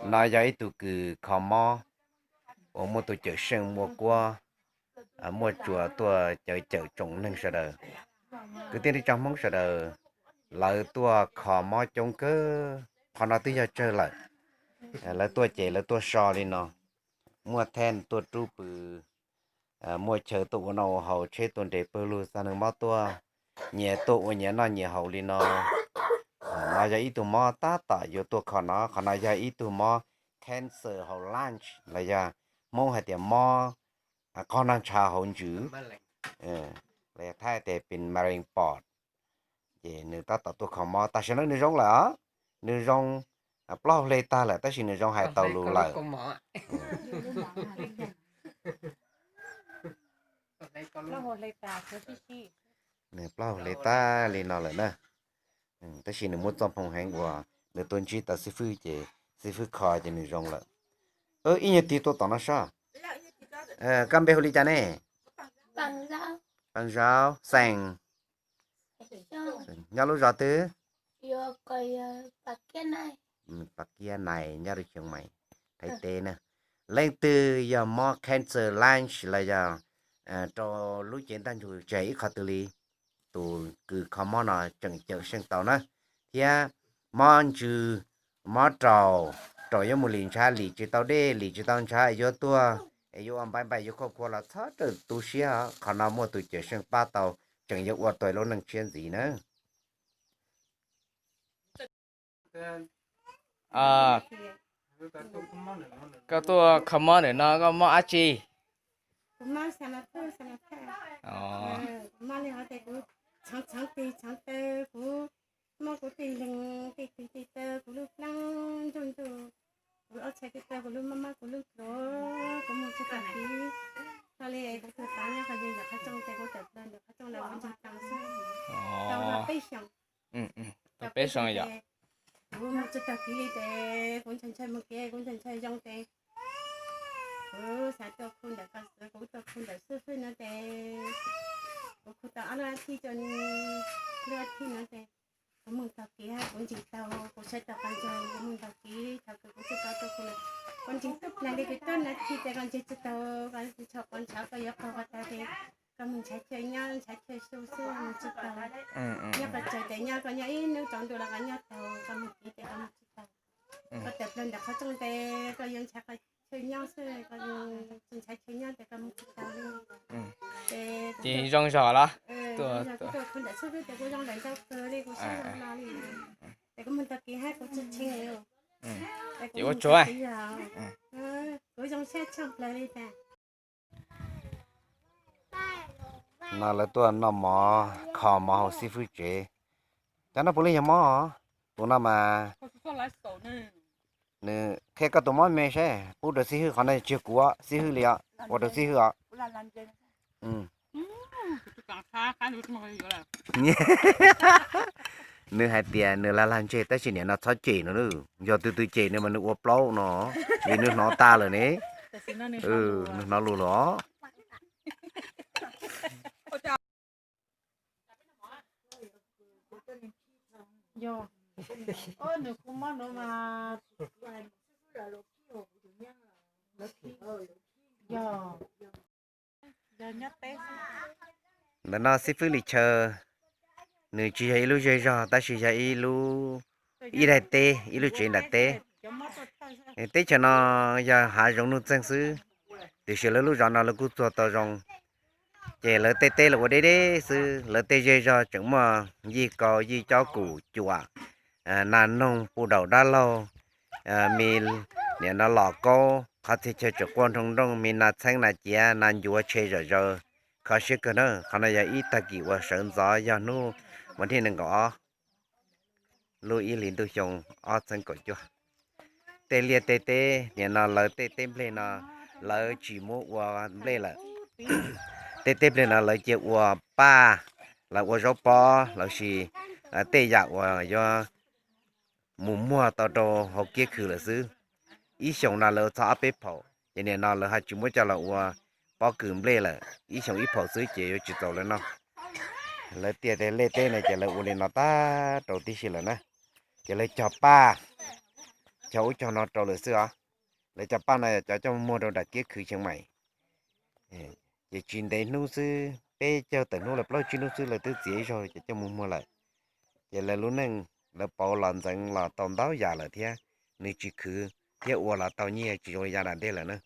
No yog ib tug kws kho mob uas muaj tus cawm seej muaj kuab muaj tsuas tuaj cawm cawm tsoom neeg sawv daws. Kwv tij neej tsa Hmoob sawv daws, lawv tuaj kho mob coob kawg, qhov no twb yog tsawg lawm. Lawv tuaj ces lawv tuaj so li no, muaj thaj tuaj rub pw, muaj chaw tuaj ua noj ua haus, tsheb tuaj nres pawg lug, txog neeg mob tuaj, nyias tuaj ua nyias noj nyias haus li no. No yog ib tug mob tab tom yuav tuaj kho no, qhov no yog ib tug mob cancer hauv lungs los yog Hmoob hais tias mob qoj noj ntshav hauv ntsws, los yog Thaib tias pes marees pos. Ces nws tab tom tuaj kho mob, tam sim no nws zoo lawm os, nws zoo, plaub hau hle tag lawm tab sis nws zoo hais tau lus lawm. Nws plaub hau hle tag li no lawm na. Tab sis nws muaj txoj hmoo heev uas nws tuaj ntsib tau xib fwb ces xib fwb kho ces nws zoo lawm. Ib nyuag tig tuaj tom no soj. Koj npe hu li cas ne? Paj Zau, xeem? Nyob lub zos twg? Pas Kiab Nais, nyob rau Xeev Maim, Thaib teb na. Leej twg yog mob cancer lungs los yog rau lub cev ntaj ntsug tseg ib qho twg li, tus kws kho mob no tseem cawm seej tau na. Thiab mob ntsws, mob raus, raus yuav mus lim ntshav, lim tsis tau dej, lim tsis tau ntshav, yuav tuag, es yuav ua npaim npaim, yuav khuaj khuav los txhob rawm tu siab, qhov no muaj tus cawm seej pab tau, tseem yuav ua tau lub neej tshiab ntxiv na. Koj tuaj kho mob ntawm no koj mob dab tsi? Kuv mob li hov ces kuv txheev txheev tis txheev taw, kuv mob kuv tis leeg tis tis tis taw, kuv lub plaab ntuj ntuj, kuv ob txhais tis taw, kuv lub mab mab, kuv lub pluav, kuv mus tsis tau kev. Txog li kuv tus tav nyob qhov ncig ntawm qhov rooj ces kuv tawm plaws ntawm qhov rooj lawm kuv ntsis taus xwb. Tau peb xyoos. Tau peb xyoos ces kuv mus tsis tau kev li ces kuv ntshai ntshai mus kev, kuv ntshai ntshai zoo ces kuv xav tuaj khu ntawm ko xwb, kuv tuaj khu ntawm xib fwb no ces kuv khu tau ob lub ab thib, lub ab thib no ces kuv mus tau kev, kuv ntsis tau, kuv saib tau qhov ntsoog, kuv mus tau kev, thaum kws kuv tsis tau tuaj khu lawm, kuv ntsis tuaj plag li kuv tuaj na thi ces koj ntsis tsis tau, koj tsis tshua quav ntshav, koj yuav qaug ko taw ces koj mus ntshav chaw nyob, ntshav chaw su xwb mus tsis tau. Nyob koj tsaws tes nyob, koj nyob ib hnub tsaus ntuj los koj nyob tau, koj mus kev ces koj mus tsis tau. Koj tawm plaws ntawm qhov rooj tes koj yuav ntshav qhov chaw nyob xwb, koj tsis ntshav chaw nyob ces koj mus tsis tau li. Ces zoo zog los? Kuv tuaj khu ntawm xib fwb ces kuv zoo lawm ntau kawg li, kuv saib zoo no li. Ces kuv mus tau kev hab kuv tsis tshee li. Ces ua tsuav, kuv zoo siab tshaj plaws li tas. No lawv tuaj noj mov, kho mov hauv xib fwb tsev. Cov no puav leej yog mob os. Tus no mas nws qhia koj tus mob me saib, pub rau xib hwb, qhov no tsis yog kuv, xib hwb li os, ua rau xib hwb os. Nws hais tias nws lag lag ntseg tab sis niam no txhob cem nws, yog tus twg cem nws mas nws ua plaub no, vim nws hnov tas lawm ne. Nws hnov lus los. Ntawm no xib fwb Lis Chaw, nws tsis yog ib lub zej zog tab sis yog ib lub, ib daim teb, ib lub tsev nram teb. Teb chaws no yog hav zoov nuj txeeg xwb, tiam sis lawv lub zos no lawv kuj txuag tau zoo. Ces lawv tej teb los ua deb deb xwb, lawv tej zej zog tseem muaj yij kau, yij cob kum cuam, nas noog, puj daum dab laug, me niam no los kaub, qhov txhia chaw tseem quaj nroo nrooj, me nas txheeb nas ciav nas ncuav tshe zom zaws, kho siab kawg na. Qhov no yog ib tag kis uas sawv ntxov yog hnub vas thib nees nkaum ob lub ib hlis ntuj xyoo ob txhiab kaum cuaj. Tej liaj tej teb niam no lawv tej teb nplej no lawv tsis muab ua nplej lawm. Tej teb nplej no lawv cia ua paj, lawv ua zaub pob lossis tej yam uas yuav mus muag tau rau hauv kiab khw lawm xwb. Ib xyoos no lawv ua txog ob peb phaum, ces niam no lawv ho tsis muab coj los ua pob kws nplej lawm, ib xyoos ib phaum xwb ces yuav tsis txaus lawv noj. Lawv tiaj tej liaj teb no ces lawv ua li no tag rau tib si lawm na. Ces lawv cog paj, chaw ub chaw no rau lawm xwb os. Lawv cov paj no yog cov coj mus muag rau nram kiab khw Xeev Mais. Ces tsis ntev hnub xwb, peb caug tawm hnub los plaub tsib hnub xwb lawv twb txiav ib zaug cov coj mus muag lawm. Ces lawv lub neej lawv pauv los ntxeev los tau ntau yam lawm thiab, nws tsis khwv thiab ua los tau nyiaj tsis zoo li yav tom ntej lawm na.